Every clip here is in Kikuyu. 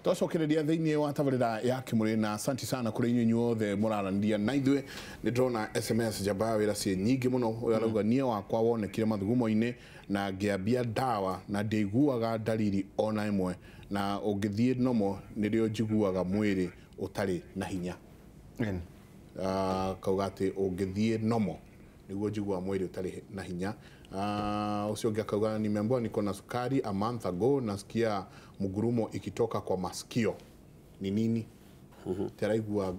Twacokereria thĩinĩ wa tabarĩra ya Kĩmũrĩ, na asanti sana kũrĩ inyuĩ inyuothe mũraranĩria na ithuĩ. Nĩ ndĩrona SMS njamba ya wĩra ciĩ nyingĩ mũno. Ũyũ arauga, "Niĩ wakwa wonekire mathugumo-inĩ na ngĩambia ndawa na ndiaiguaga ndariri ona ĩmwe, na ũngĩthiĩ nomo nĩrĩo njiguaga mwĩrĩ ũtarĩ na hinya." Kauga atĩ ũngĩthiĩ nomo nĩguo njiguaga mwĩrĩ ũtarĩ na hinya. Ũcio ũngĩ akauga, "Nimeambiwa niko na sukari a month ago, nasikia mgurumo ikitoka kwa masikio, ni nini?" Teraigua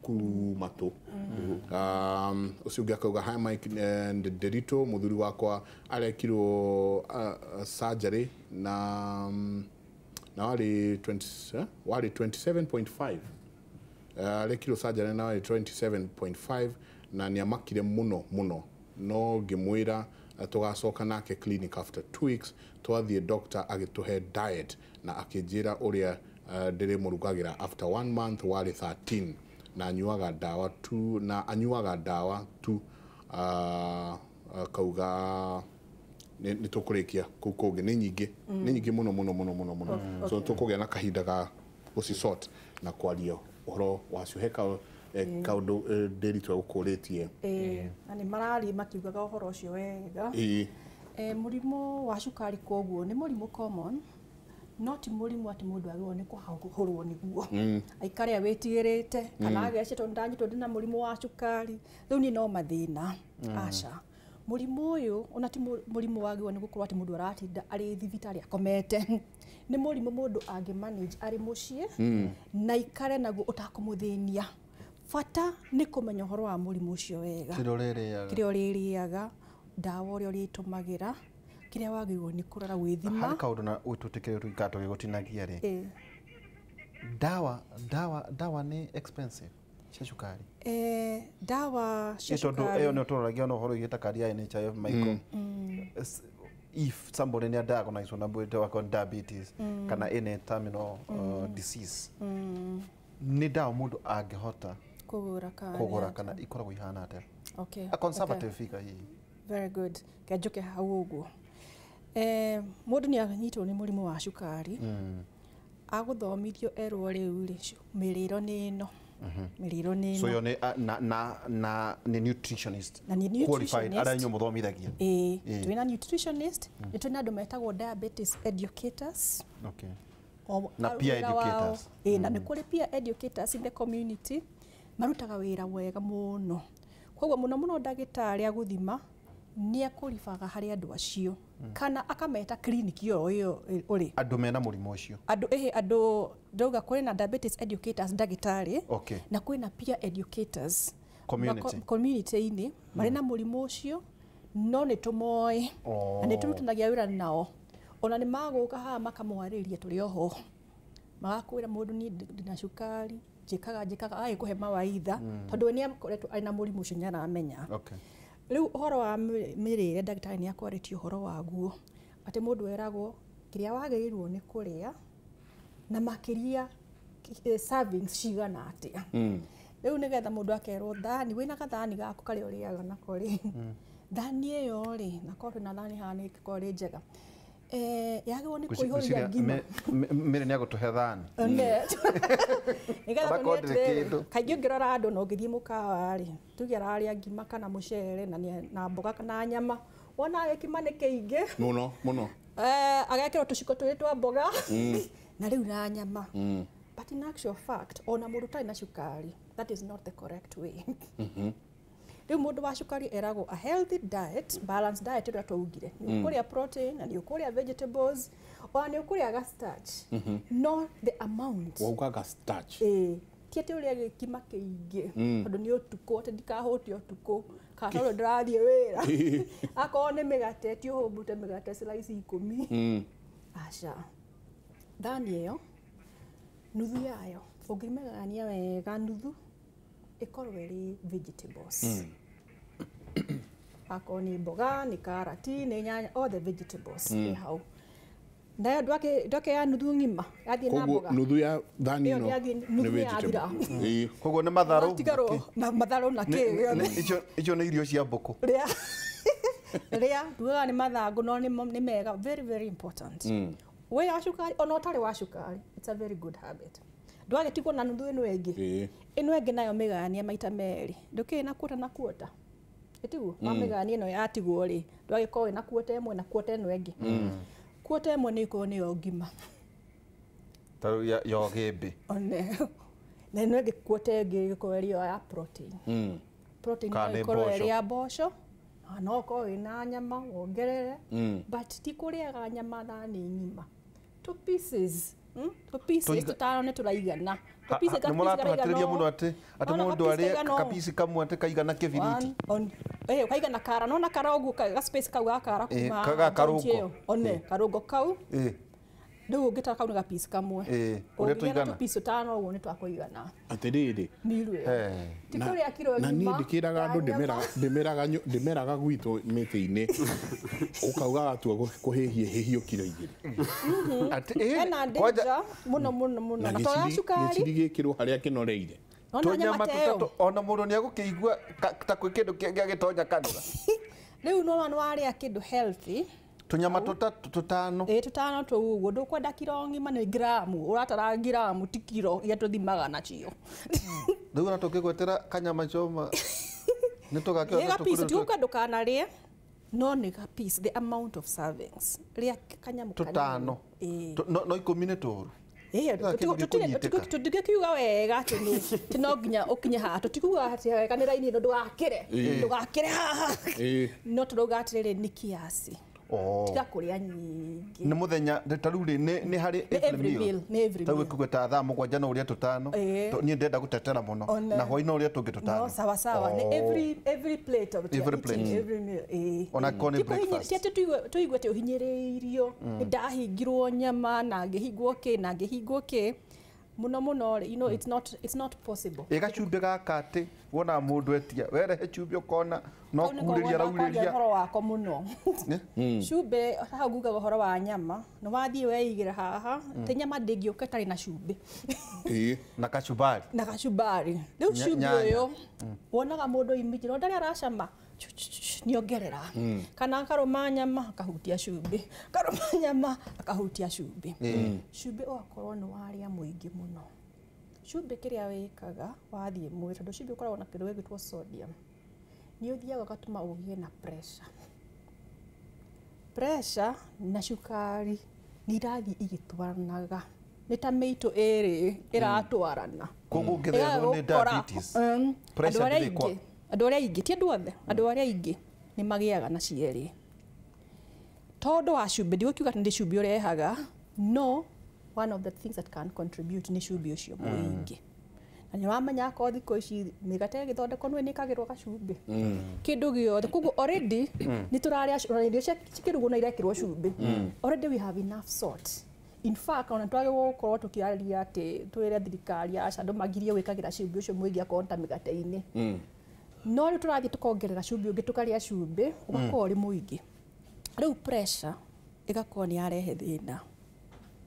ku matũ. Ũcio ũngĩ akauga, "Hi Mike and Derito, mũthuri wakwa arekirwo surgery na warĩ 20, warĩ 27.5, arekirwo surgery na warĩ 27.5 na nĩamakire mũno mũno, no ngĩmwĩra tũgacoka nake clinic after 2 weeks. Twathiĩ, doctor agĩtũhe diet na akĩnjĩra ũrĩa ndĩrĩmũrugagĩra. After one month warĩ 13 na anyuaga ndawa tu, na anyuaga ndawa tu." Kauga nĩ tũkũrĩkia kũu kũngĩ, nĩ nyingĩ, nĩ nyingĩ mũno mũno mũno mũno mũno, so tũkũgĩa na kahinda ga gũcisort na kwaria ũhoro wacio. He kaũndũ Ndĩritũ egũkũrĩtie. Ĩĩ, na nĩ mararia makiugaga ũhoro ũcio wega. Mũrimũ wa cukari koguo nĩ mũrimũ common, no ti mũrimũ atĩ mũndũ agĩrĩirwo nĩ kũhũrwo nĩguo aikare awĩtigĩrĩte kana agece tondũ ndanyitwo ndĩna mũrimũ wa cukari, rĩu niĩ no mathĩna. Aca, mũrimũ ũyũ ona ti mũrimũ wagĩrĩirwo nĩ gũkorwo atĩ mũndũ aratinda arĩ thibitarĩ akomete. Nĩ mũrimũ mũndũ angĩ manage arĩ mũciĩ na ikare naguo ũtakũmũthĩnia. Bata nĩ kũmenya ũhoro wa mũrimũ ũcio wega, kĩrĩa ũrĩrĩaga, kĩrĩa ũrĩrĩaga, ndawa ũrĩa ũrĩtũmagĩra, kĩrĩa wagĩrĩirwo nĩ kũrora, gwĩthima. Harĩ kaũndũ na ũtũtĩkĩre tũikara tũgĩgũtinagia rĩ. Ndawa nĩ expensive cia cukari? Ndawa cia Ĩ tondũ cukari. Ĩyo nĩ tũroragia na ũhoro wĩgiĩ ta kari ya NHIF, Michael. If somebody nĩ diagnosed na mwĩrĩ wake diabetes kana ĩna terminal disease, nĩ ndawa mũndũ angĩhota kũgũra kana kũgũra nĩ atĩa? Kana ikoragwo ihana atĩa? Okay. A conservative figure hihi. Very good. Kenjoke hau ũguo. Mũndũ nĩ anyitwo nĩ mũrimũ wa cukari, agũthomithio erwo rĩu rĩ mĩrĩro nĩ ĩno, mĩrĩro nĩ So ĩno. yo nĩ na nĩ nutritionist Na nĩ qualified nutritionist. arĩa inyuĩ mũthomithagia. Ĩĩ. Twĩna nutritionist, nĩ twĩna andũ metagwo diabetes educators. Na peer wĩra wao- educators. Ĩĩ, na nĩ kũrĩ peer educators in the community marutaga wĩra wega mũno. Koguo mũno mũno ndagĩtarĩ agũthima nĩ akũribaga harĩ andũ acio kana akameta clinic ĩyo ĩyo ũrĩ. Andũ mena mũrimũ ũcio. Andũ, ĩhĩ, andũ ndauga kwĩna diabetes educators ndagĩtarĩ na kwĩna peer educators Community. Community-inĩ marĩ na mũrimũ ũcio, no nĩ tũmoĩ na nĩ tũrutanagia wĩra nao. Ona nĩ magũka haha makamwarĩria tũrĩ oho, magakwĩra mũndũ, "Niĩ ndĩna cukari, njĩkaga njĩkaga," agagĩkũhe mawaitha tondũ we nĩ akoretwo arĩ na mũrimũ ũcio, nĩ aramenya. Rĩu ũhoro wa mĩrĩre, ndagĩtarĩ nĩ akwarĩtie ũhoro waguo atĩ mũndũ eragwo kĩrĩa wagĩrĩirwo nĩ kũrĩa na makĩria servings cigana atĩa. Rĩu nĩgetha mũndũ akerwo thani, wĩna gathani gaku karĩa ũrĩaga nako rĩ, thani ĩyo rĩ, na korwo twĩna thani haha nĩ ĩngĩkorwo ĩrĩ njega, yagĩrĩirwo nĩ kũihũria ngima. Mĩrĩ nĩ agũtũhe thani. Nĩgetha Onakorwo tuone ndĩrĩ atĩrĩrĩ, kĩndũ. Kaingĩ ũngĩrora andũ na ũngĩthiĩ mũkawa rĩ, tuge ararĩa ngima kana mũcere na na mboga kana nyama, wona gĩkima nĩ kĩingĩ. Mũno mũno. Agekĩrwo tũciko twĩrĩ twa mboga na rĩu na nyama. But in actual fact, ona mũndũ ũtarĩ na cukari, that is not the correct way. Rĩu mũndũ wa cukari eragwo a healthy diet, balanced diet ĩrĩa twaugire, nĩ ũkũrĩa protein na nĩ ũkũrĩa vegetables, ona nĩ ũkũrĩaga starch, no the amount. Waugaga starch? Ĩĩ, ti atĩ ũrĩa gĩkima kĩingĩ tondũ nĩ ũtukũ, atĩ ndikahũte ũtukũ kana tondũ ndĩrathiĩ wĩra. Akorwo nĩ mĩgate, ti ũhũmbũte mĩgate slice 10. Aca, thani ĩyo nuthu yayo ũngĩmĩgayania wega, nuthu ĩkorwo ĩrĩ vegetables, akorwo nĩ mboga, nĩ karati, nĩ nyanya, all the vegetables ĩ hau. Nayo ndwake ya nuthu ng'ima yathiĩ na Koguo mboga. nuthu ya thani Ĩyo ĩno nĩ nĩ nuthu vegetable. yathira. Koguo nĩ matharũ. Tigarwo na matharũ na kĩ gĩothe. Icio nĩ irio cia mbũkũ. Rĩa rĩa tugaga nĩ mathangũ, no nĩ mega, very very important. We wa cukari ona ũtarĩ wa cukari, it's a very good habit. Ndwagĩtigwo na nuthu ĩno ĩngĩ. Ĩno ĩngĩ nayo mĩgayanie maita merĩ. Ndũkĩrĩ na kuota na kuota. Ĩtiguo? Wamĩgayania ĩno yatigwo rĩ, ndwagĩkorwo wĩna kuota ĩmwe na kuota ĩno ĩngĩ. Kuota ĩmwe nĩ ĩkorwo nĩyo ngima. Ta rĩu ya ũgĩmbĩ. One. Na ĩno ĩngĩ kuota ĩngĩ ĩgĩkorwo ĩrĩ yo ya protein. Protein no ĩkorwo ĩrĩ ya mboco, na no ũkorwo wĩna nyama wongerere, but ti kũrĩaga nyama thani ng'ima. 2 pieces. 2 pieces tũtano nĩ tũraigana. 2 pieces nĩ mũratũhatĩrĩria mũno atĩ mũndũ arĩe kapici kamwe atĩ kaigana kĩbiriti. Kaigana kara, nona kara ũguo ga space kau ga kara kuma karũngo. One karũngo kau. Rĩu ũngĩtara kau nĩ ga piece kamwe. Ũrĩa tũigana. 2 piece tũtano ũguo nĩ twakũigana. Atĩrĩrĩ. Miru ĩyo. Ti kũrĩa kiro ng'ima. Na niĩ ndĩkĩraga andũ ndĩmeraga gwitũ mĩtĩ-inĩ. Ũkauga watua kũhĩhia hĩhio kiro 2. Hena danger mũno mũno mũno. Na to ya cukari. Gĩciri gĩkĩrwo harĩa kĩnoreire. Tũnyama tũtatũ ona mũndũ nĩ egũkĩigua ta kwĩ kĩndũ gĩagĩtonya kanua. Rĩu no warĩa kĩndũ healthy. Tũnyama tũtano. Tũtano tũu ũguo ndũkwenda kiro ng'ima nĩ gramu, ũratara gramu ti kiro iria tũthimaga nacio. Rĩu ona tũngĩgwetera kanyama choma nĩ tũgakĩona tũkũrĩ. Ti ndũkanarĩe no nĩ ga piece, the amount of servings. Rĩa kanyamũ kanini. Tũtano. No 10 nĩ tũũru. Tũtingĩkiuga wega atĩ no nginya ũkinye haha, tũtikuga atĩ wega nĩ raini ĩno ndũgakĩre, ndũgakĩre haha. No tũrauga atĩrĩrĩ nĩ kiasi. Tiga kũrĩa nyingĩ. Nĩ mũthenya ta rĩu rĩ nĩ harĩ every meal. Ta rĩu ĩkuga ta thaa 7 no ũrĩe tũtano. Niĩ ndĩrenda gũtetera mũno. Na hwaĩ no ũrĩe tũngĩ tũtano. No sawa sawa. Nĩ every plate of every plate. Every meal. Ona korwo nĩ breakfast. Ti atĩ tũigue atĩ ũhinyĩrĩirio. Nĩ ndahingirwo nyama na ngĩhingwo kĩ na ngĩhingwo kĩ. Mũno mũno rĩ, you know, it's not possible. Ĩ gacumbĩ gaka atĩ wona mũndũ etia werehe cumbĩ ũkona no kurĩria araurĩria. Ũhoro wako mũno. Cumbĩ hau ngugaga ũhoro wa nyama, nĩ wathiĩ weigĩra haha, ti nyama ndĩngĩũka ĩtarĩ na cumbĩ. Na kachumbari. Na kachumbari. Rĩu cumbĩ ũyũ wonaga mũndũ imĩnjĩra no ndarĩ aracama nĩongerera. Kana akarũma nyama akahutia cumbĩ, akarũma nyama akahutia cumbĩ. Cumbĩ ũgakorwo nĩ warĩa mũingĩ mũno. Cumbĩ kĩrĩa wĩkaga wathiĩ mwĩrĩ, tondũ cumbĩ ũkoragwo na kĩndũ gĩgwĩtwo sodium, nĩ ũthiaga ũgatũma ũgĩe na pressure. Pressure na cukari nĩ irathiĩ igĩtwaranaga. Nĩ ta mĩitũ ĩrĩ ĩratwarana. Koguo ũngĩthethwo nĩ diabetes, pressure ndĩrĩ. Andũ arĩa aingĩ, ti andũ othe, andũ arĩa aingĩ nĩ magĩaga na cierĩ. Tondũ wa cumbĩ, ndigũkiuga atĩ nĩ cumbĩ ũrehaga, no one of the things that can contribute nĩ cumbĩ ũcio mũingĩ. Na nĩ wamenya akorwo thikũ ici mĩgate ĩgĩthondekwo nĩ ĩkagĩrwo gacumbĩ. Kĩndũ gĩothe, koguo already nĩ tũrarĩa irio cikĩrugwo na irekĩrwo cumbĩ. Already we have enough salt. In fact, ona twagĩrĩirwo gũkorwo tũkĩaria atĩ twĩre thirikari aca andũ magirie gwĩkagĩra cumbĩ ũcio mũingĩ akorwo ta mĩgate-inĩ. No rĩu tũrathiĩ tũkongerera cumbĩ ũngĩ tũkarĩa cumbĩ ũgakorwo ũrĩ mũingĩ. Rĩu pressure ĩgakorwo nĩ yarehe thĩna.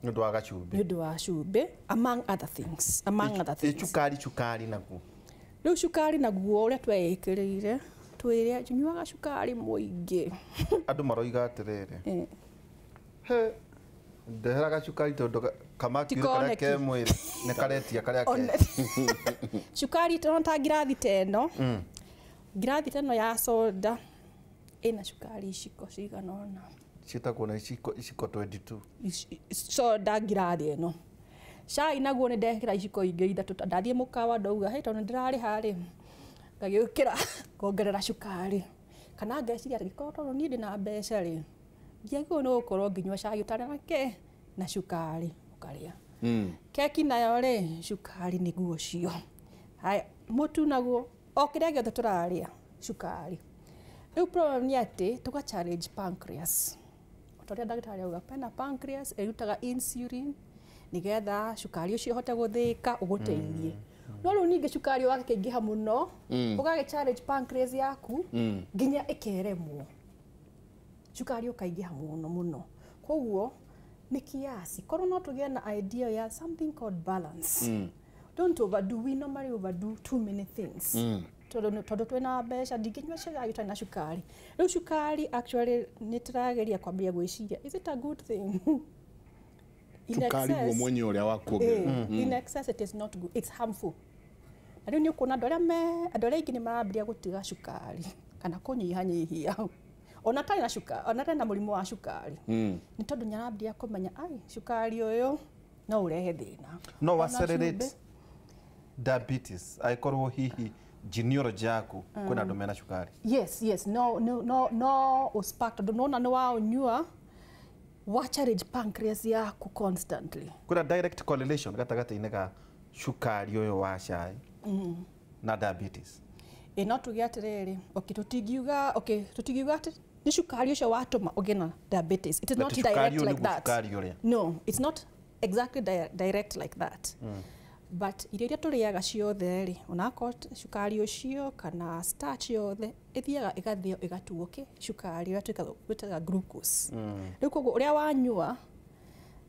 Nĩ ũndũ wa gacumbĩ. Nĩ ũndũ wa cumbĩ, among other things. Among other things. Cukari naguo. Rĩu cukari naguo ũrĩa tweĩkĩrĩire, twĩre nyuaga cukari mũingĩ. Andũ maroiga atĩrĩrĩ. He ndehera gacukari tondũ kamaki karĩa ke mwĩrĩ nĩ karetia karĩa ke. Cukari ta ngirathi ta ĩno. Ngirathi ta ĩno ya soda ĩna cukari iciko cigana ũna. Ciĩtagwo na iciko 22. Soda ngirathi ĩno. Cai naguo nĩ ndekĩra iciko ingĩ ithatũ, ndathiĩ mũkawa ndauga hey tondũ nĩndĩrarĩha rĩ, ngagĩũkĩra ngongerera cukari. Kana ngeciria atĩ korwo tondũ niĩ ndĩna mbeca rĩ, ndiagĩrĩirwo nĩ gũkorwo ngĩnyua cai ũtarĩ na kĩ na cukari ũkarĩa. Keki nayo rĩ, cukari nĩguo ũcio. Haya, mũtu naguo o kĩrĩa gĩothe tũrarĩa cukari. Rĩu problem nĩ atĩ tũga challenge pancreas. Ta ũrĩa ndagĩtarĩ auga, pena pancreas ĩrutaga insulin nĩgetha cukari ũcio ũhote gũthĩĩka ũgũteithie. No rĩu ningĩ cukari ũgakĩingĩha mũno, ũgagĩ challenge pancreas yaku nginya ĩkeremwo. Cukari ũkaingĩha mũno mũno. Koguo nĩ kiasi. Korwo no tũgĩe na idea ya something called balance. Don't overdo. We normally overdo too many things. Tondũ twĩna mbeca ndingĩnyua cai ũtarĩ na cukari. Rĩu cukari actually nĩ tũrageria kwambĩrĩria gwĩciria, is it a good thing? Cukari guo mwenye ũrĩa wa kuongerera. In excess it is not good, it's harmful. Na rĩu nĩ ũkuona andũ arĩa me andũ arĩa aingĩ nĩ marambĩrĩria gũtiga cukari kana kũnyihanyihia ona atarĩ na cukari, ona atarĩ na mũrimũ wa cukari, nĩ tondũ nĩ arambĩrĩria kũmenya ai cukari ũyũ no ũrehe thĩna. No Ona accelerate cumbĩ. diabetes aikorwo hihi genealogy yaku kwĩna andũ mena cukari. Yes, no ũspark tondũ nona nĩ waũnyua wa challenge pancreas yaku constantly. Kwĩna direct correlation gatagatĩ-inĩ ga cukari ũyũ wa cai na diabetes. Ĩ no tuge atĩrĩrĩ, okay, tũtingiuga, okay, tũtingiuga atĩ nĩ cukari ũcio watũma ũgĩe na diabetes. It is But not cukari direct ũyũ like nĩguo that. cukari ũrĩa. No, it's not exactly direct like that. But irio iria tũrĩaga ciothe rĩ, onakorwo cukari ũcio kana starch yothe ĩthiaga ĩgathĩo ĩgatuo kĩ cukari ũrĩa twĩtaga glucose. Rĩu koguo ũrĩa wanyua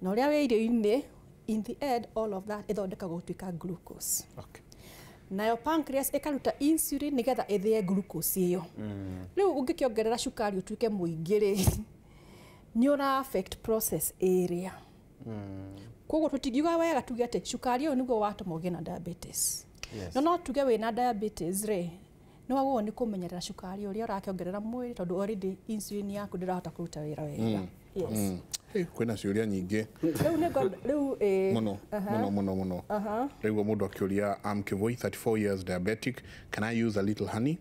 na ũrĩa wĩ irio-inĩ, in the end all of that ĩthondekagwo gũtuĩka glucose. Okay. Nayo pancreas ĩkaruta insulin nĩgetha ĩthĩe glucose ĩyo. Rĩu ũngĩkĩongerera cukari ũtuĩke mũingĩ rĩ, nĩ ũra affect process ĩrĩa. Koguo tũtingiuga wega tuge atĩ cukari ũyũ nĩguo watũma ũgĩe na diabetes. Yes. No tuge wĩna diabetes rĩ, nĩ wagĩrĩirwo nĩ kũmenyerera cukari ũrĩa ũrakĩongerera mwĩrĩ tondũ already insulin yaku ndĩrahota kũruta wĩra wega. Yes. Hey, kwĩna ciũria nyingĩ Rĩu nĩ rĩu mũno mũno mũno mũno. Rĩu mũndũ akĩũria, I'm Kivoi, 34 years, diabetic, can I use a little honey?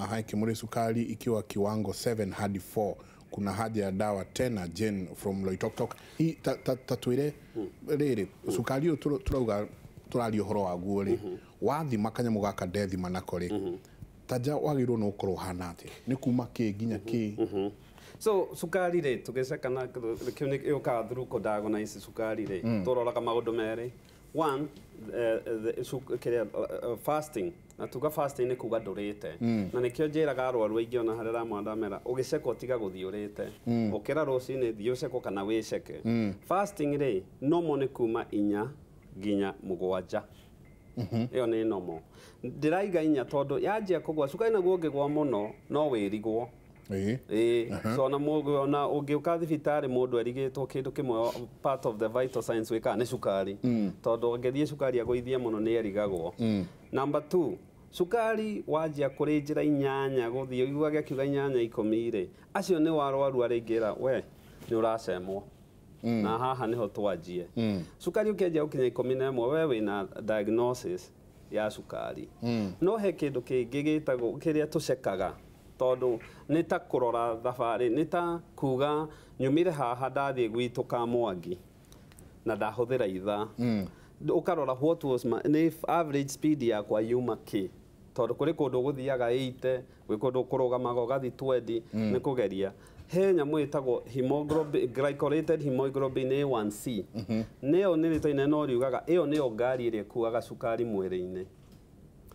Hai Kimuri, sukari ikiwa kiwango 7 hadi 4 kuna haja ya dawa tena? Jane from Loitoktok. Hi ta twĩre rĩrĩ, cukari ũyũ tũrauga tũraria ũhoro waguo rĩ, wathima kanyamũ gaka ndethima nako rĩ, tanja wagĩrĩirwo nĩ gũkorwo ũhana atĩa, nĩ kuma kĩ nginya kĩ? So cukari rĩ, tũgĩceka na kĩu nĩ yũkaga through kũ-diagnose cukari rĩ, tũroraga maũndũ merĩ. One, kĩrĩa fasting, na tuga fasting nĩ kuga ndũrĩte, na nĩkĩo njĩraga arwaru aingĩ ona harĩa ramwa ndamera ũgĩcekwo tiga gũthiĩ ũrĩte, ũkĩra rũcinĩ thiĩ ũcekwo kana wĩceke. Fasting rĩ, normal nĩ kuma 4 nginya 7. Ĩyo nĩ normal. Ndĩraiga 4 tondũ yanjia kũgwa cukari, naguo ũngĩgwa mũno no wĩrigwo. Ĩĩ, so ona mũndũ ona ũngĩũka thibitarĩ mũndũ erigĩtwo kĩndũ kĩmwe, part of the vital signs wĩkaga nĩ cukari, tondũ angĩthiĩ cukari agũithie mũno nĩ erigagwo. Number 2, cukari wanjia kũrĩ njĩra 8 gũthiĩ ũiguage akiuga 8 10 rĩ, acio nĩ warwaru arĩngĩra we nĩ ũracemwo. Na haha nĩho twanjie. Cukari ũkĩanjia gũkinya 11 we wĩna diagnosis ya cukari. No he kĩndũ kĩngĩ gĩtagwo kĩrĩa tũcekaga, tondũ nĩ ta kũrora thabarĩ, nĩ ta kuga nyumire haha ndathiĩ gwitũ Kamwangi na ndahũthĩra ithaa. Ũkarora what was my, nĩ average speed yakwa yuma kĩ, tondũ kũrĩ kũndũ gũthiaga 80, gwĩ kũndũ kũrũgamaga ũgathiĩ 20, nĩ kũgeria. He nyamũ ĩtagwo hemoglobin, glycosylated hemoglobin A1C. Nĩyo nĩ rĩtwa inene no riugaga ĩyo nĩyo ngari ĩrĩa ĩkuaga cukari mwĩrĩ-inĩ.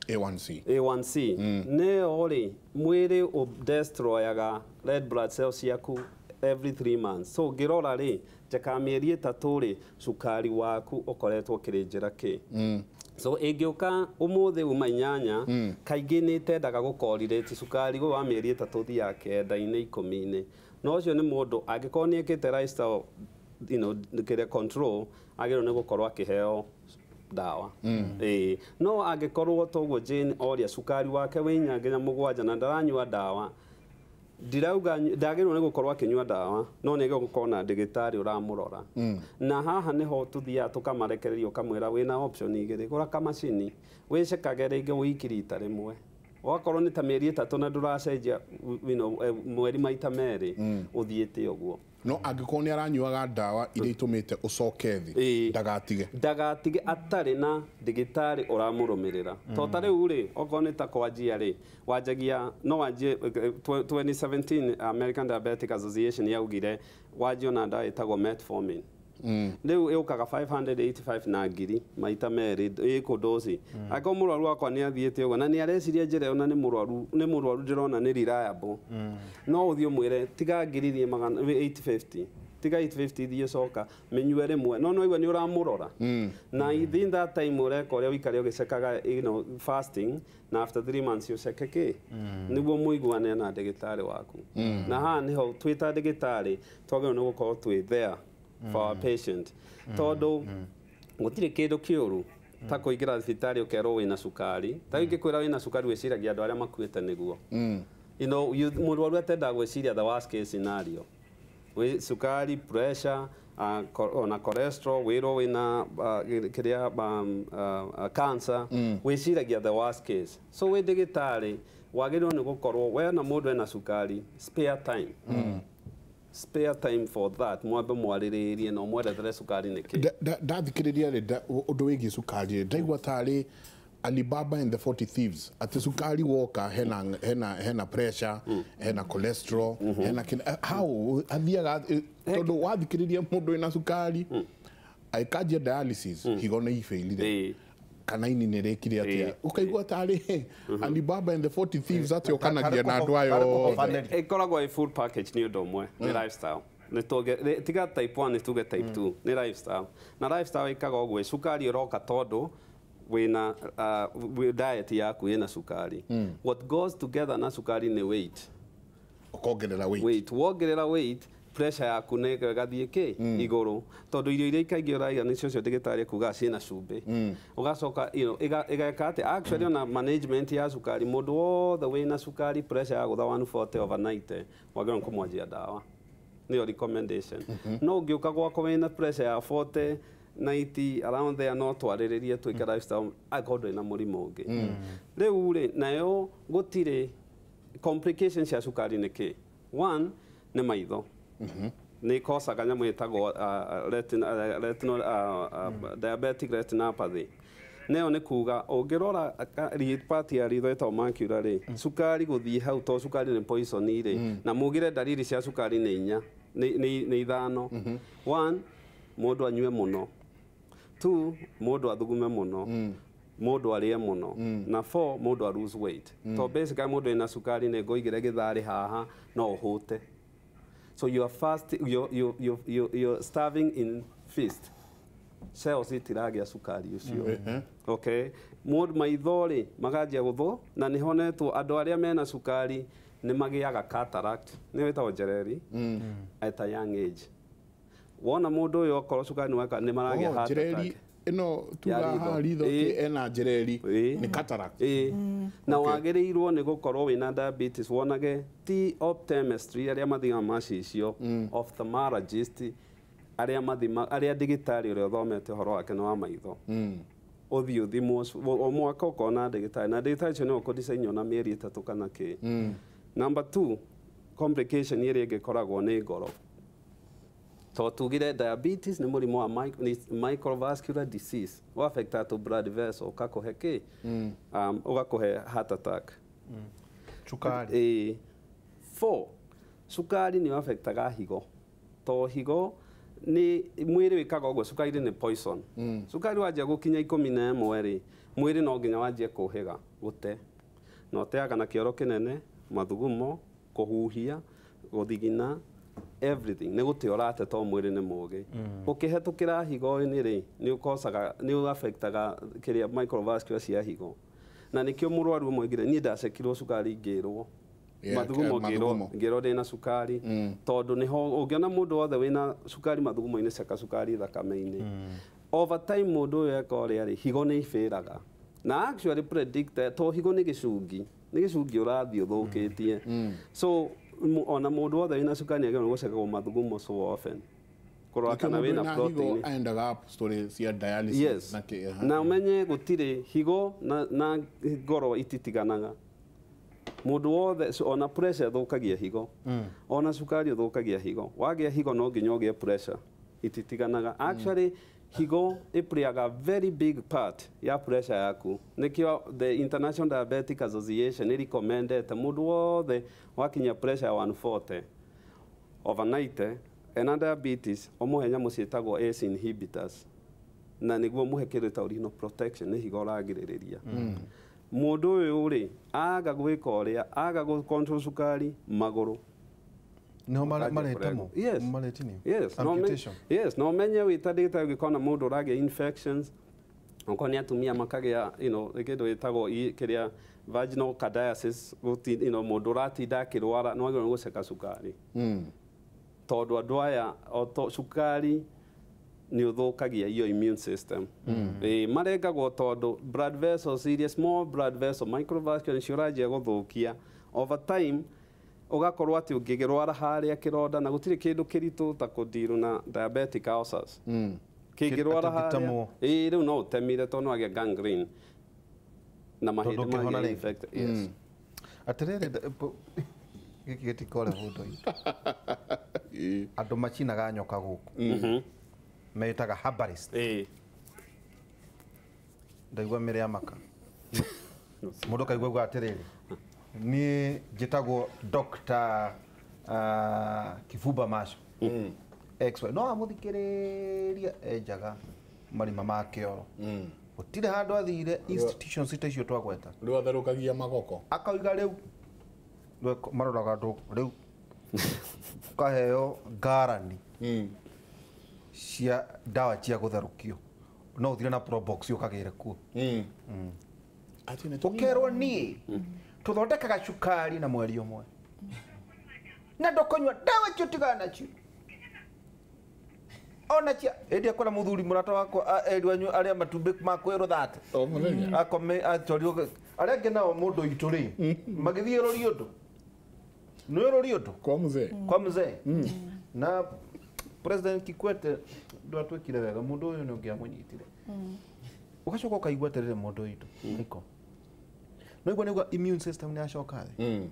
A1C. A1C. Nĩyo rĩ, mwĩrĩ destroyaga red blood cells ciaku every 3 months. So ũngĩrora rĩ, njeka mĩeri 3 rĩ, cukari waku ũkoretwo ũkĩrĩ njĩra kĩ. So ĩngĩũka ũmũthĩ uma 8, kaingĩ nĩ ĩtendaga gũkorĩrĩti cukari ũyũ wa mĩeri 3 ũthiaga 9-inĩ 10-inĩ. No ũcio nĩ mũndũ angĩkorwo nĩ ekĩte lifestyle, you know, kĩrĩa control, agĩrĩirwo nĩ gũkorwo akĩheo ndawa. Ĩĩ, no angĩkorwo toguo Jane oria cukari wake wĩ 4 nginya 7 na ndaranyua ndawa, ndirauga ndagĩrĩirwo nĩ gũkorwo akĩnyua ndawa, no nĩ agĩrĩirwo gũkorwo na ndagĩtarĩ ũramũrora. Na haha nĩho tũthiaga tũkamarekereria ũkamwĩra wĩna option igĩrĩ, gũra kamacini wĩcekage rĩngĩ wiki rita rĩmwe, wakorwo nĩ ta mĩeri 3 na ndũracenjia, you know, mweri maita 2 ũthiĩte ũguo. No angĩkorwo nĩ aranyuaga ndawa iria itũmĩte ũcoke thĩ, ndagatige. Ndagatige atarĩ na ndagĩtarĩ ũramũrũmĩrĩra. To ta rĩu rĩ, okorwo nĩ ta kwanjia rĩ, wanjagia no wanjie 2017 American Diabetic Association yaugire wanjie na ndawa ĩtagwo metformin. Rĩu ĩũkaga 585 na 1000 maita 2 ĩkũ Angĩkorwo mũrwaru wakwa nĩ athiĩte ũguo na nĩ areciria njĩra ĩyo na nĩ mũrwaru ndĩrona nĩ reliable, no ũthiĩ ũmwĩre tiga 1000 thiĩ 850, tiga 850 thiĩ coka mĩnyue rĩmwe, no no igua nĩ ũramũrora. Na within that time ũreka ũrĩa ũikare ũgĩcekaga, you know, fasting, na after 3 months ũceke kĩ, nĩguo mũiguane na ndagĩtarĩ waku. Na haha nĩho twĩ ta ndagĩtarĩ twagĩrĩirwo nĩ gũkorwo twĩ there for our patient. Tondu gutire kindu kiuru ta kuingira thibitari ukerwo wina cukari. Ta ingikwira wina cukari wiciragia andu aria makuite niguo. You know, murwaru atendaga gwiciria the worst case scenario. Wi cukari, pressure, ona cholesterol, wiro wina kiria cancer, wiciragia the worst case. So wi ndagitari wagĩrĩirwo nĩ gũkorwo we na mũndũ ena cukari, spare time. Spare time for that. Mwambe mwarĩrĩrie na ũmwerethere cukari nĩ kĩ. Ndathikĩrĩria rĩ ũndũ wĩgiĩ cukari rĩ, ndaigua tarĩ Alibaba and the 40 Thieves. Ati cukari woka hena pressure, hena cholesterol, hena how athiaga tondu wathikĩrĩria mũndũ wĩna cukari aikanjia dialysis higo nĩ ifailire kana ini nĩ rĩkire atĩa ũkaigua tarĩ Alibaba and the 40 Thieves atĩ ũkanagia na andũ ayo ĩkoragwo ĩ full package nĩ ũndũ ũmwe nĩ lifestyle. Nĩ tiga type 1 nĩ tuge type 2 nĩ lifestyle. Na lifestyle ĩkaga ũguo cukari ũroka tondũ wina diet yaku ina sukari. What goes together na sukari ni weight. Ukongerera weight. Weight. Wongerera weight, pressure yaku nĩ ĩgathiĩ kĩ igũrũ tondu irio iria ikaingĩ ũraiga nĩcio cio ndagĩtarĩ ekugaga ciĩna cumbĩ. Ũgacoka you know ĩgeka atĩ actually ona management ya cukari mũndũ wothe wĩna cukari pressure ya gũtha 140/90 wagĩrĩirwo kũmwanjia ndawa. Nĩyo recommendation. No ũngĩũka gwakwa wĩna pressure ya 40 90 around there no twarĩrĩrie twĩke lifestyle akorwo ndũrĩ na mũrimũ ũngĩ. Rĩu rĩ nayo gũtirĩ complications cia cukari nĩ kĩ? One nĩ maitho. Nĩ ĩkocaga nyamũ ĩtagwo retinal diabetic retinopathy. Nayo nĩ kuga ũngĩrora part ya ritho ĩtagwo macula rĩ, cukari gũthiĩ hau to cukari nĩ poison rĩ, na mugire dalili cia cukari nĩ inya nĩ ithano. One, mũndũ anyue mũno. 2, mũndũ athugume mũno. Mũndũ arĩe mũno. Na 4, mũndũ a lose weight. To basically mũndũ ena cukari nĩ ngũigĩre gĩtharĩ haha no ũhũte. So you are fast, you're starving in feast. Cells itiragia cukari ũcio. Okay. Mũndũ maitho rĩ maganjia gũthũ na nĩ honetwo andũ arĩa mena cukari nĩ magĩaga cataract. Nĩ wĩtagwo njereri at a young age. Wona mũndũ ũyũ okorwo cukari nĩ nĩ maragĩa heart attack. Ĩno tuga haha ritho ena njereri nĩ cataract. Na wagĩrĩirwo nĩ gũkorwo wĩna diabetes wonage ti optometrist arĩa mathimaga macicio, ophthalmologist arĩa mathima arĩa ndagĩtarĩ ũrĩa ũthomete ũhoro wake nĩ wa maitho. Ũthiĩ ũthimwo o mwaka ũkona ndagĩtarĩ na ndagĩtarĩ ũcio nĩwe ũkũdesign na mĩeri 3 kana kĩ. Number 2, complication ĩrĩa ĩngĩkoragwo nĩ ngoro. To tugire diabetes nĩ mũrimũ wa microvascular disease wa affect to blood vessel ũgakũhe kĩ ũgakũhe heart attack. Cukari 4, cukari nĩ affectaga higo to higo nĩ mwĩrĩ wĩkaga ũguo cukari nĩ poison. Cukari wanjia gũkinya 11 rĩ mwĩrĩ no nginya wanjie kũhĩga gũte na ũteaga na kĩoro kĩnene mathugumo kũhuhia gũthigina everything nĩ gũte ũrate to mwĩrĩ nĩ mũũgĩ. Ũkĩhetũkĩra higo-inĩ rĩ nĩ ũkocaga nĩ ũaffectaga kĩrĩa microvascular cia higo na nĩkĩo mũrwaru ũmwe augire niĩ ndacekirwo cukari ngĩrwo mathugumo ngĩrwo ndĩna cukari tondũ nĩho ũngĩona mũndũ wothe wĩna cukari mathugumo-inĩ ceka cukari thakame-inĩ. Over time mũndũ ũyũ eka ũrĩa rĩ higo nĩ ibĩraga na actually predict to higo nĩ gĩcungi ũrathiĩ ũthũkĩtie. So ona mũndũ wothe wĩna cukari nĩagĩrĩirwo gũcekagwo mathugumo so often kũrora kana wĩna protein. Endaga story cia dialysis. Yes. Na ũmenye gũtirĩ higo na ngoro ititiganaga. Mũndũ wothe ona pressure ĩthũkagia higo, ona cukari ũthũkagia higo. Wagĩa higo no nginya ũgĩe pressure, ititiganaga. Actually higo ĩplayaga very big part ya pressure yaku. Nĩkĩo the International Diabetic Association ĩrecommendete mũndũ wothe wakinya pressure ya 140/90 ena diabetes ũmũhe nyamũ ciĩtagwo ACE inhibitors na nĩguo mũhe kĩndũ ta renal protection nĩ higo ũragirĩrĩria. Mũndũ ũyũ rĩ aga gwĩka ũrĩa aga gũ control cukari magũrũ no maretamo. Yes. Maretini. Yes. Amputation. Yes, no menye wĩta ndagĩtarĩ ũngĩkona mũndũ ũragĩa infections okorwo nĩ atumia makagĩa you know kĩndũ gĩtagwo kĩrĩa vaginal candidiasis you know mũndũ ũratinda akĩrwara no agĩrĩirwo gũceka cukari. Tondũ andũ aya cukari nĩ ũthũkagia your immune system. Marengagwo tondũ blood vessels iria small blood vessel microvascular nĩcio ũranjia gũthũkia over time, ũgakorwo atĩ ũngĩrwara harĩa kĩronda, na gũtirĩ kĩndũ kĩritũ ta kũndirwo na diabetic ulcers. Kĩngĩrwara harĩa ĩĩ rĩu no ũtemire tondũ no agĩa gangrene na mahĩndĩ magĩa infect. Yes. Atĩrĩrĩ, gĩkĩ gĩtikore mũndũ witũ. Andũ macinaga nyoka gũkũ metaga herbalist. Ndaigua mĩrĩ ya maka mũndũ kaigua uga atĩrĩrĩ, niĩ njĩtagwo Dr. Kibumba Macho XY, no amũthikĩrĩria enjaga marima ma kĩoro, gũtirĩ handũ athire institutions ta icio twagweta. Rĩu atherũkagia magoko akauga rĩu maroraga andũ rĩu ũkaheo ngarani cia ndawa cia gũtherũkio, no ũthire na probox ũkagĩre kuo. Ũkerwo niĩ tũthondekaga cukari na mweri ũmwe na ndũkũnyua ndawa icio tigana nacio ona cia ĩndĩ akora mũthuri mũrata wakwa erirwo anyue arĩa matumbĩ ma kwĩrwo thate akome atwarirwo arĩa angĩ nao mũndũ witũ rĩ magĩthiĩ rũri ũndũ nĩ rũri ũndũ kwa mzee kwa mzee na President Kikwete ndwatwĩkire wega mũndũ ũyũ nĩ ũngĩamũnyitire. Ũgacoka ũkaigua atĩrĩrĩ mũndũ witũ nĩko no igua nĩguo immune system nĩ yacoka thĩ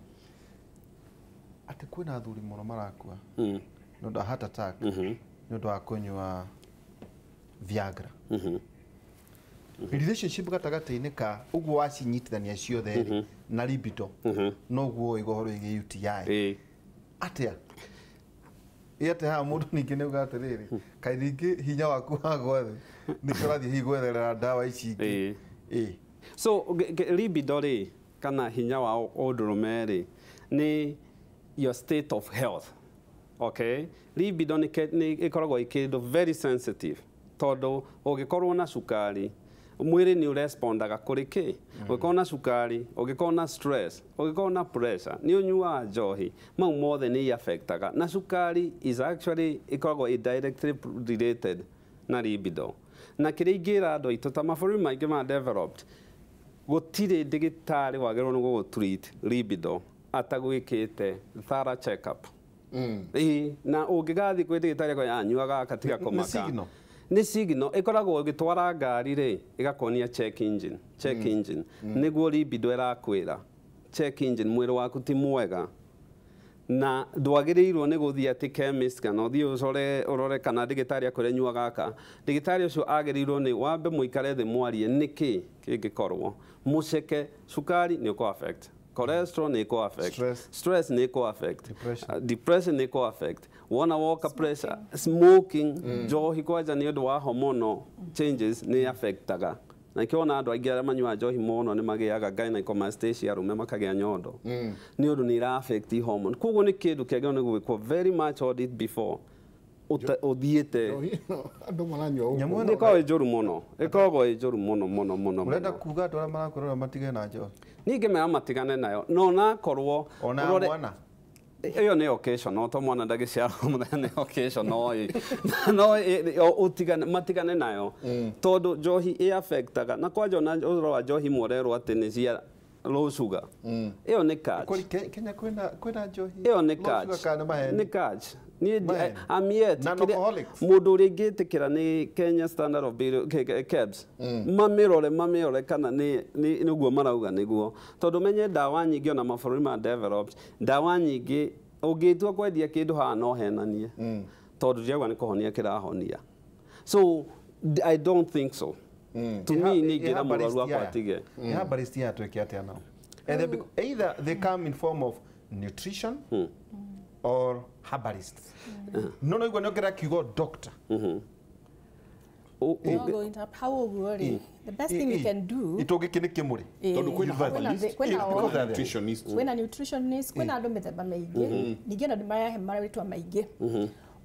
atĩ kwĩna athuri mũno marakua nĩ ũndũ wa heart attack, nĩ ũndũ wa kũnyua Viagra. Relationship gatagatĩ-inĩ ka ũguo wacinyitithania ciothe rĩ na libido noguo ũigua ũhoro wĩgiĩ UTI atĩa ĩ atĩ haha mũndũ ningĩ nĩ auga atĩrĩrĩ, kaĩ ningĩ hinya waku wagwa thĩ nĩkĩo ũrathiĩ hihi gwetherera ndawa ici ingĩ. So libido rĩ kana hinya wa ũndũrũme rĩ nĩ your state of health. Okay, libido nĩ ĩkoragwo ĩ kĩndũ very sensitive tondũ ũngĩkorwo na cukari mwĩrĩ nĩ ũrespondaga kũrĩ kĩ, ũngĩkorwo na cukari, ũngĩkorwo na stress, ũngĩkorwo na pressure, nĩ ũnyuaga njohi, mau mothe nĩ affectaga. Na cukari is actually ĩkoragwo ĩ directly related na libido. Na kĩrĩa ingĩra andũ aitũ ta mabũrũri maingĩ ma developed, gũtirĩ ndagĩtarĩ wagĩrĩirwo nĩ gũgũ-treat libido atagwĩkĩte thorough check up. Na ũngĩgathiĩ kwĩ ndagĩtarĩ akwĩra anyua gaka tiga kũmaka, nĩ signal ĩkoragwo ĩgĩtwara ngari rĩ ĩgakuonia check engine, check engine nĩguo libido ĩrakwĩra check engine, mwĩrĩ waku ti mwega na ndwagĩrĩirwo nĩ gũthiĩ atĩ chemist kana ũthiĩ ũcore ũrore kana ndagĩtarĩ akwĩre nyua gaka. Ndagĩtarĩ ũcio agĩrĩirwo nĩ wambe mũikare thĩ mwarie nĩkĩ kĩngĩkorwo mũceke cukari nĩ ũkũ affect, cholesterol nĩ ĩkũ affect, stress nĩ ĩkũ affect, depression nĩ ĩkũ affect, wona woka pressure, smoking, njohi kwanja nĩ ũndũ wa hormonal changes nĩ affectaga. Na ikĩona andũ aingĩ arĩa manyuaga njohi mũno nĩ magĩaga gynecomastia, arũme makagĩa nyondo nĩ ũndũ nĩ ira affect hormone. Koguo nĩ kĩndũ kĩagĩrĩirwo nĩ gwĩkwo very much audit before ũthiĩte. Andũ maranyua ũguo. Nĩ ĩkoragwo ĩ njũru mũno, ĩkoragwo ĩ njũru mũno mũno mũno. Ũrenda kuga andũ arĩa marakwĩrora matigane na njohi? Niĩ ingĩmera matigane nayo, no nakorwo ona mwana ĩyo nĩ occasional, to mwana ndagĩciarwo mũthenya nĩ occasional, no ũtigane matigane nayo tondũ njohi ĩ affectaga. Na kwanja ona ũhoro wa njohi mwererwo atĩ nĩ cia low sugar, ĩyo nĩ catch. Kenya kwĩna njohi ĩyo nĩ catch, nĩ catch. Niĩ I'm yet mũndũ ũrĩa ingĩtĩkĩra nĩ Kenya Standard of KEBS mamĩrore kana nĩ ũguo marauga nĩguo, tondũ menye ndawa nyingĩ ona mabũrũri ma developed, ndawa nyingĩ ũngĩtua kwendia kĩndũ haha no henanie tondũ ndiauga nĩ kũhonia kĩrahonia. So I don't think so. To me nĩ ingĩra mũrwaru wakwa atige. Herbalist ya twĩke atĩa nao? Either they come in form of nutrition or herbalists. No no igua nĩongera kiugo doctor. The best thing we can do itũngĩkĩ nĩ kĩmũrĩ tondũ kwĩna herbalist, kwĩna nutritionist, kwĩna nutritionist, kwĩna andũ mĩthemba mĩingĩ, ningĩ ona nĩmarehe marĩtwa maingĩ.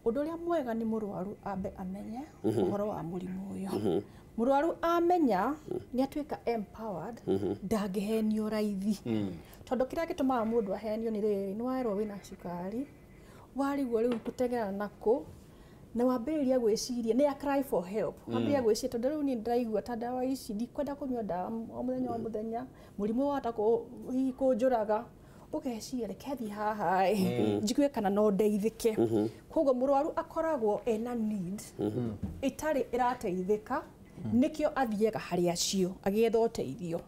Ũndũ ũrĩa mwega nĩ mũrwaru ambe amenye ũhoro wa mũrimũ ũyũ. Mũrwaru amenya nĩ atuĩka empowered, ndangĩhenio raithi. Tondũ kĩrĩa gĩtũmaga mũndũ ahenio nĩ rĩrĩ, nĩ werwo wĩna cukari, Warigwo rĩu gũteng'era nako na wambĩrĩria gwĩciria nĩ a cry for help. Wambĩrĩria gwĩciria tondũ rĩu niĩ ndĩraigua ta ndawa ici ndikwenda kũnyua ndawa o mũthenya o mũthenya, mũrimũ wahota hihi kũnjũraga. Ũgeciria reke thiĩ haha ĩ njigue kana no ndeithĩke. Koguo mũrwaru akoragwo ena need ĩtarĩ ĩrateithĩka, nĩkĩo athiaga harĩ acio agĩetha ũteithio.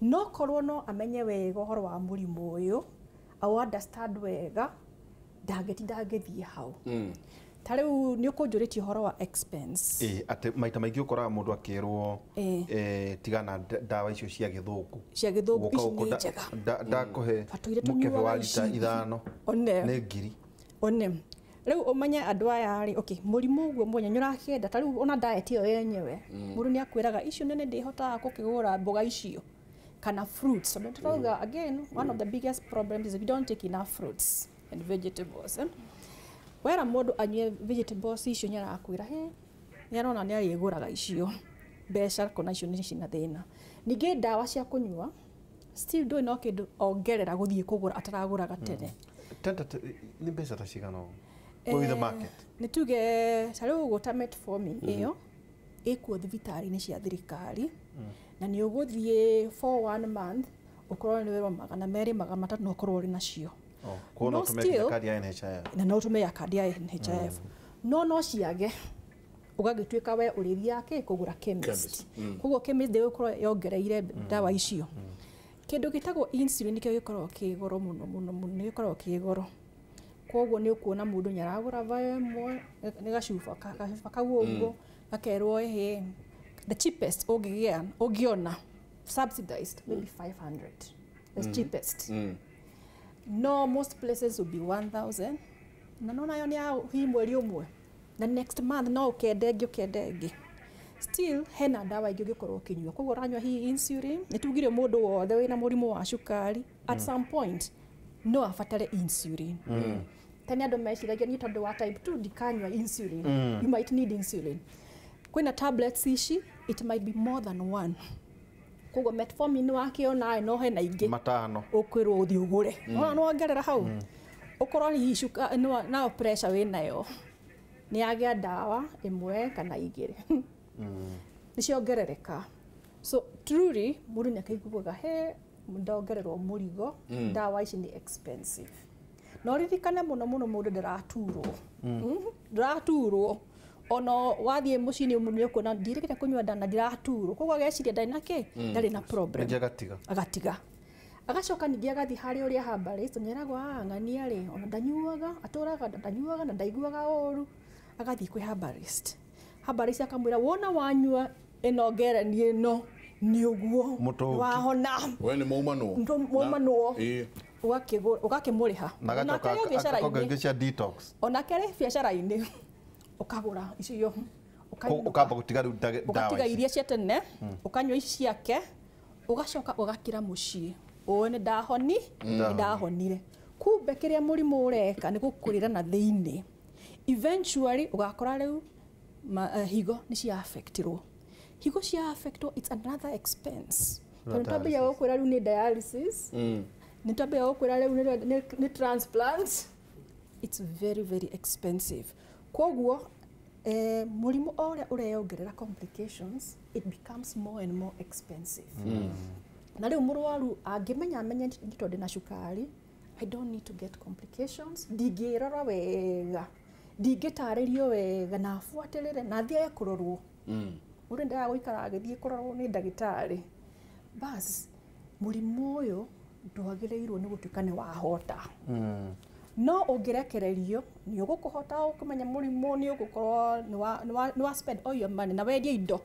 No korwo no amenye wega ũhoro wa mũrimũ ũyũ, au understand wega, ndangĩtinda agĩthiĩ hau. Ta rĩu nĩ ũkũnjũrĩtie ũhoro wa expense. Atĩ maita maingĩ ũkoraga mũndũ akĩrwo tigana ndawa icio cia gĩthũngũ. Cia gĩthũngũ ici nĩ njega. Ndakũhe mũkebe wa lita 5 nĩ 1000. One. Rĩu ũmenye andũ aya rĩ, okay, mũrimũ ũguo mwene nĩ ũrakĩenda, ta rĩu ona diet ĩyo yenyewe, mũndũ nĩ akwĩraga icio nene ndĩhotaga gũkĩgũra mboga icio kana fruits. Tondũ tũrauga again, one of the biggest problems is we don't take enough fruits and vegetables. Wera mũndũ anyue vegetables icio nĩ arakwĩra he nĩ arona nĩ arĩgũraga icio mbeca kona icio nĩ cina thĩna. Ningĩ ndawa cia kũnyua still ndũĩ no kĩndũ ongerera gũthiĩ kũgũra ataragũraga tene. Nĩ mbeca ta cigana ũguo? With the market. Nĩ tuge ta rĩu ũguo ta metformin ĩyo ĩkuo thibitarĩ-inĩ cia thirikari na nĩ ũgũthiĩ for 1 month ũkorwo nĩ wĩrwo 200 300 na ũkorwo ũrĩ nacio. No still kandi ya NHIF. Na no ũtũmĩre kandi ya NHIF. No ciage ũgagĩtuĩka we ũrĩthiaga kĩ kũgũra chemist. Koguo chemist ndĩgũkorwo yongereire ndawa icio. Kĩndũ gĩtagwo insulin nĩkĩo gĩkoragwo kĩ goro mũno mũno mũno, nĩ gĩkoragwo kĩ goro. Koguo nĩ ũkuona mũndũ nĩ aragũra vial ĩmwe nĩ gacuba kau ũguo gakerwo ĩhĩ the cheapest ũngĩgĩa ũngĩona subsidized maybe 500 the cheapest. No, most places will be 1,000. Na no nayo nĩ ya hihi mweri ũmwe. Na next month no ũkende ĩngĩ. Still hena ndawa ingĩ ũngĩkorwo ũkĩnyua. Koguo ũranyua hihi insulin, nĩ tugire mũndũ wothe wĩna mũrimũ wa cukari at some point no abatare insulin. Tene andũ meciragia niĩ tondũ wa type 2 ndikanyua insulin. You might need insulin. Kwĩna tablets ici, it might be more than one. Koguo metformin wakĩona no hena ingĩ matano ũkwĩrwo ũthiĩ ũgũre. Ona no wongerera hau. Ũkorwo hihi cuka no pressure wĩnayo nĩ yagĩa ndawa ĩmwe kana igĩrĩ. Nĩ ciongerereka. So truly mũndũ nĩ akaiguaga he ndongererwo mũrigo, ndawa ici nĩ expensive. No ririkane mũno mũno mũndũ ndaraturwo. Ndaraturwo. Ona wathiĩ mũciĩ-inĩ mũndũ nĩ ũkuona ndirĩkĩte kũnyua ndawa na ndiraturwo. Koguo ageciria ndarĩ na kĩ? Ndarĩ na problem. Agatiga. Agacoka ningĩ agathiĩ harĩ ũrĩa herbalist, nĩeragwo ng'ania rĩ, ona ndanyuaga, atũraga ndanyuaga na ndaiguaga ũru. Agathiĩ kwĩ herbalist. Herbalist akamwĩra wona wanyua ĩno ngereni ĩno nĩ ũguo wahona. We nĩ maumanwo. Maumanwo. Ũgakĩmũrĩha. Na agacoka akaongerera cia detox. Onake arĩ biacara-inĩ. Ũkagũra icio ũkamba gũtiga rĩu ndawa ici. Ũgatiga iria cia tene, ũkanyua ici ciake, ũgacoka ũgakira mũciĩ. Ũũ nĩ ndahoni, nĩ ndahonire. Kumbe kĩrĩa mũrimũ ũreka nĩ gũkũrĩra na thĩinĩ. Eventually ũgakora rĩu higo nĩ cia affectirwo. Higo cia affectwo, it's another expense. Tondũ twambia gũkwĩra rĩu nĩ dialysis, nĩ twambia gũkwĩra rĩu nĩ transplant. It's very very expensive. Koguo mũrimũ o ũrĩa ũreyongerera complications, it becomes more and more expensive. Na rĩu mũrwaru angĩmenya amenye nĩ tondũ ndĩna cukari, I don't need to get complications, ndingĩrora wega, ndingĩtarĩrio wega na abuatĩrĩre na athiage kũrorwo. Mũndũ ndendaga gũikara agĩthiĩ kũrorwo nĩ ndagĩtarĩ. Bas, mũrimũ ũyũ ndwagĩrĩirwo nĩ gũtuĩka nĩ wahota. No ũngĩrekererio nĩ ũgũkũhota ũkũmenya mũrimũ nĩ ũgũkorwo nĩ wa spend all your money na wendie indo.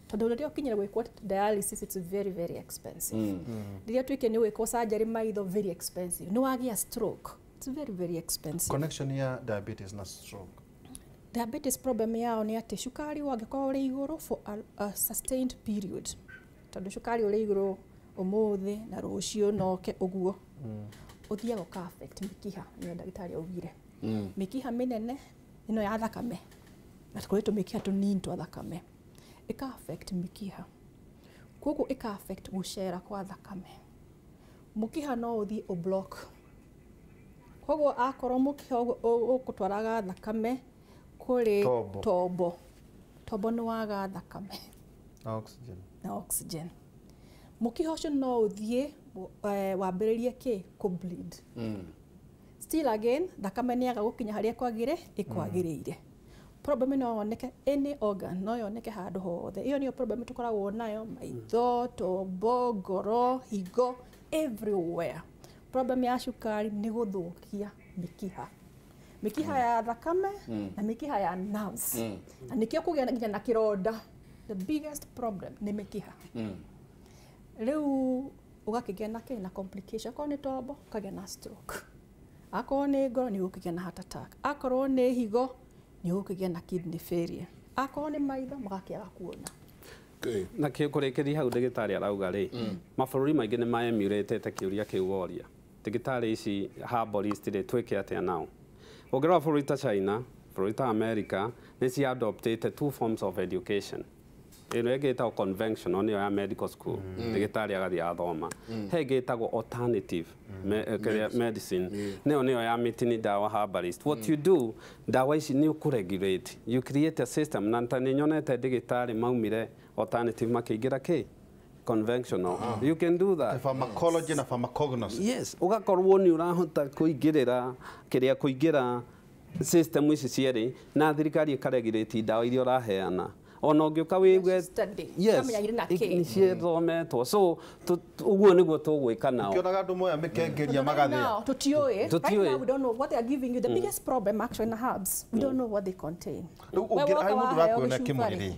Tondũ rĩrĩa ũkinyire gwĩkwo dialysis it's very very expensive. Rĩrĩa tuĩke nĩ gwĩkwo surgery maitho very expensive. Nĩ wagĩa stroke, it's very very expensive. Connection ya diabetes na stroke. Diabetes problem yao nĩ atĩ cukari wangĩkorwo ũrĩ igũrũ for a sustained period. Tondũ cukari ũrĩ igũrũ ũmũthĩ na rũciũ noke ũguo. Ũthiaga ũka affect mĩkiha, nĩyo ndagĩtarĩ augire. Mĩkiha mĩnene ĩno ya thakame, na kũrĩ tũmĩkiha tũnini twa thakame. Ĩka affect mĩkiha. Koguo ĩka affect gũcera kwa thakame. Mũkiha no ũthiĩ ũblock. Koguo akorwo mũkiha ũgũtwaraga thakame kũrĩ tombo. Tombo nĩ waga thakame na oxygen. Na oxygen. Mũkiha ũcio no ũthiĩ wambĩrĩrie kĩ kũ bleed. Still again thakame nĩ yaga gũkinya harĩa ĩkwagĩrĩire. Problem no yoneke any organ, no yoneke handũ hothe. Iyo nĩyo problem tũkoragwo nayo, maitho, tombo, ngoro, higo, everywhere. Problem ya cukari nĩ gũthũkia mĩkiha. Mĩkiha ya thakame na mĩkiha ya nerves. Na nĩkĩo kũgĩa nginya na kĩronda. The biggest problem nĩ mĩkiha. Rĩu ũgakĩgĩa na kĩ na complication. Akorwo nĩ tombo ũkagĩa na stroke. Akorwo nĩ ngoro nĩ ũgũkĩgĩa na heart attack. Akorwo nĩ higo nĩ ũgũkĩgĩa na kidney failure. Akorwo nĩ maitho magakĩaga kuona. Na kĩo kũrĩkĩria hau ndagĩtarĩ arauga rĩ, mabũrũri maingĩ nĩ maemulate kĩũria kĩu woria. Ndagĩtarĩ ici herbalist rĩ, twĩke atĩa nao? Ũngĩrora bũrũri ta China, bũrũri ta America, nĩ cia adoptĩte two forms of education. Ĩno ĩngĩ ĩtagwo conventional, nĩyo ya medical school, ndagĩtarĩ agathiĩ athoma. He ĩngĩ ĩtagwo alternative medicine, nĩyo nĩyo ya mĩtĩ nĩ ndawa herbalist. What you do, ndawa ici nĩ ũkũregulate. You create a system, na ta nĩ nyonete ndagĩtarĩ maumire alternative makĩingĩra kĩ conventional. You can do that. The pharmacology na pharmacognosy. Yes, ũgakorwo nĩ ũrahota kũingĩrĩra kĩrĩa kũingĩra system ici cierĩ, na thirikari ĩkaregulate ndawa iria ũraheana. Ona ũngĩũka wĩigue yes, nĩ ciathometwo. So ũguo nĩguo tũgwĩka nao. Ũkĩonaga andũ moya mĩkengeria magathĩa. Tũtiũĩ. Right now we don't know what they are giving you. The biggest problem actually in herbs, we don't know what they contain. Rĩu ũngĩ mũndũ ũrakuona kĩmwĩrĩ rĩ,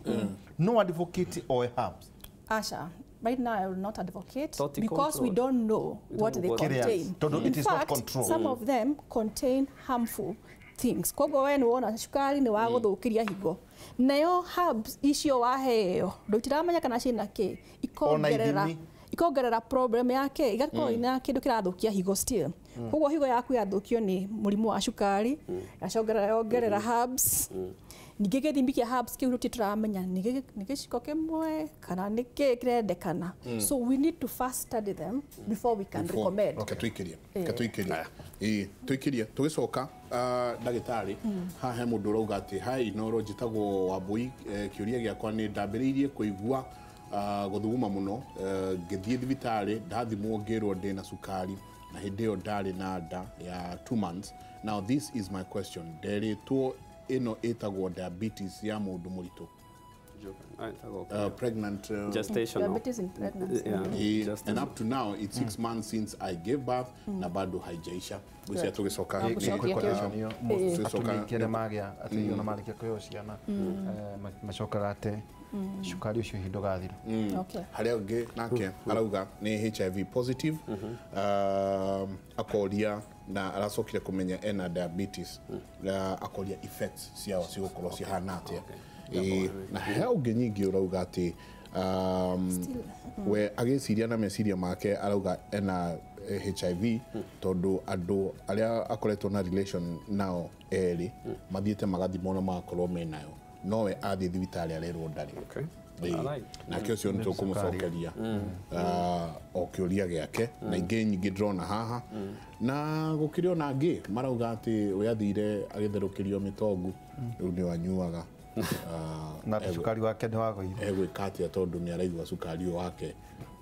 no advocate oe herbs? Aca. Right now I will not advocate because we don't know what they contain. In fact, some of them contain harmful things. Koguo we nĩ wona cukari nĩ wagũthũkĩria higo. Nayo herbs icio waheo ndũtiramenya kana ciĩna kĩ, ikongerera problem yake, igakorwo ina kĩndũ kĩrathũkia higo still. Koguo higo yaku yathũkio nĩ mũrimũ wa cukari, yacongerera yongerera herbs. Ningĩ gĩthimi kĩa herbs kĩu tũtiramenya nĩ gĩciko kĩmwe kana nĩ kĩ kĩrendekana. So we need to first study them before we can recommend. Tuikirie. Tuikirie tũgĩcoka ndagĩtarĩ haha he mũndũ ũrauga atĩ hai Inoro njĩtagwo Wambui, kĩũria gĩakwa nĩ ndambĩrĩirie kũigua gũthuguma mũno, ngĩthiĩ thibitarĩ ndathimwo ngĩrwo ndĩna cukari na hĩndĩ ĩyo ndarĩ na nda ya 2 months. Now this is my question, nderĩtwo ĩno ĩtagwo diabetes ya mũndũ mũritũ. Pregnant gestational diabetes in pregnancy. Yeah, and up to now it's 6 months since I gave birth na bado haijaisha. Gwĩcia tũgĩcoka atumia magĩa atĩ ona marĩkia kũheo ciana macokaga atĩ cukari ũcio ihinda ũgathira. Harĩa ũngĩ nake arauga nĩ HIV positive, akoria na aracokire kũmenya ena diabetes, akoria effects ciao cigũkorwo cihana atĩa. Na he ũngĩ nyingĩ ũrauga atĩ we agĩciria na meciria make arauga ena HIV tondũ andũ arĩa akoretwo na relation nao erĩ mathiĩte magathimwo na magakorwo menayo, nowe athiĩ thibitarĩ arerwo ndarĩ. Nake ũcio nĩ tũkũmũcokeria o kĩũria gĩake na ingĩ nyingĩ ndĩrona haha, na gũkĩrĩ ona angĩ marauga atĩ we athire agĩtherũkĩrio mĩtongu rĩu nĩ wanyuaga na cukari wake nĩ wagũire, egwĩka atĩa tondũ nĩ araigua cukari ũyũ wake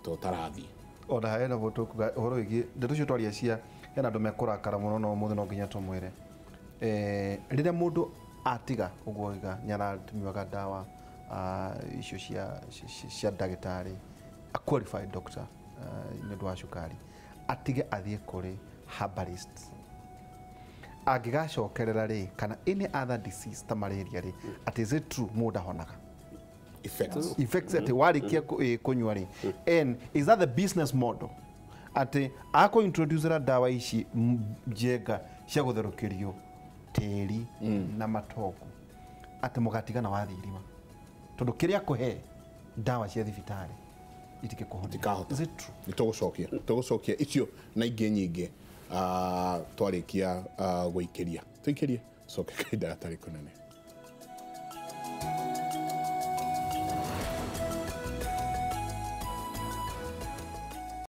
to ũtarathiĩ. Ona hena mũndũ ũkuga ũhoro wĩgiĩ ndeto icio twaria cia hena andũ mekũrakara mũno no ũmũthĩ no nginya tũmwĩre rĩrĩa mũndũ atiga ũguo oiga nĩ aratumiwaga ndawa icio cia ndagĩtarĩ, a qualified doctor nĩ ũndũ wa cukari, atige athiĩ kũrĩ herbalist. Angĩgacokerera rĩ kana any other disease ta malaria rĩ, at is it true mũndũ ahonaga? Effects atĩ warĩkia kũnyua rĩ, and is that the business model atĩ akũ introducera ndawa ici njega cia gũtherũkĩrio tĩri na matogo atĩ mũgatigana wathiĩ irima tondũ kĩrĩa kũhe ndawa cia thibitarĩ itikĩkũhonia. Is it true? Nĩ tũgũcokia icio na ingĩ nyingĩ twarĩkia gũikĩria tũikĩrie coke kahinda gatarĩ kũnene.